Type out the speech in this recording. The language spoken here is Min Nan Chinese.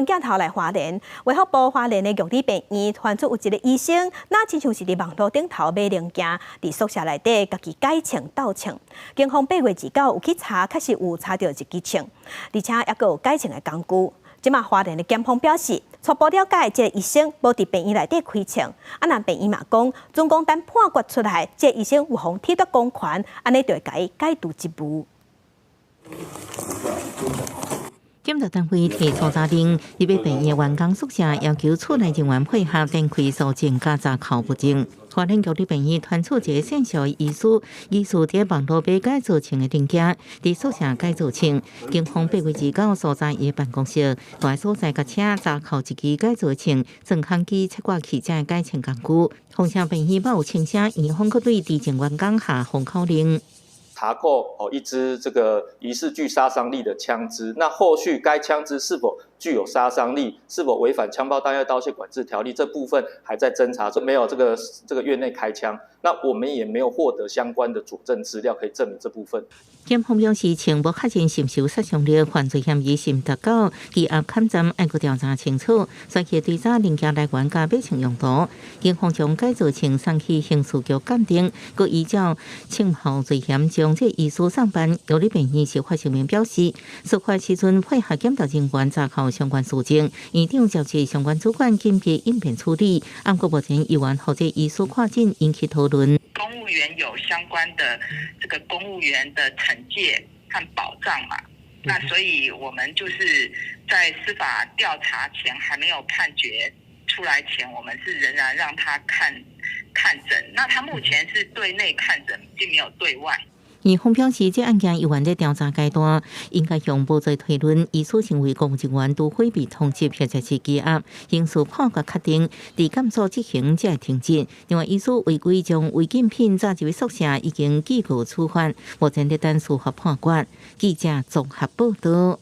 鏡頭來花蓮，衛福部花蓮的玉里病院傳出有一個醫生，若親像是佇網路頂頭買零件，佇宿舍內底家己改槍鬥槍。警方8月29有去查，確實有查著一支槍，而且猶閣有改槍的工具。這馬花蓮的檢方表示，初步了解，這個醫生無佇病院內底開槍。啊，若病院嘛講，準講等判決出來，這個醫生有予剝奪公權，按呢就會共伊解除職務。檢察單位提搜查令，入去病院員工宿舍，要求厝內人員配合展開搜證佮查扣物證。花蓮玉里病院傳出一个線上醫師，疑似佇網路買改造槍的零件，佇宿舍改造槍。警方8月29搜查伊的辦公室，佇所在共車查扣一支改造槍、鑽孔機、切割器這改槍工具。鳳翔病院嘛有槍聲，院方閣對佇前員工下封口令。查扣哦一支這個疑似具殺傷力的槍支，那後續該槍支是否具有殺傷力，是否違反槍炮彈藥刀械管制條例，這部分還在偵查中，沒有這個院內開槍，那我們也沒有獲得相關的佐證資料可以證明這部分。檢方表示，槍無確認是毋是有殺傷力，犯罪嫌疑是毋達到，羈押勘偵愛閣調查清楚，所以追查零件來源佮買槍用途。警方將改造槍送去刑事局鑑定，閣依照槍炮罪嫌將這醫師送辦。玉里病院司法聲明表示，事發時陣配合檢調人員查扣相關事證，院長召集相關主管緊急應變處理。毋過目前猶原予這醫師看診引起討論。公務員有相關的這個公務員的懲戒和保障嘛？那所以我們就是在司法調查前還沒有判決出來前，我們是仍然讓他看看診。那他目前是對內看診，並沒有對外。院方表示，這案件猶原佇調查階段，應該用無罪推論，醫師成為公務人員都會被通緝或者是羈押，刑事判決確定，佇監所執行才會停職。另外，醫師違規將違禁品載入宿舍，已經記過處罰，目前佇等司法判決。記者綜合報導。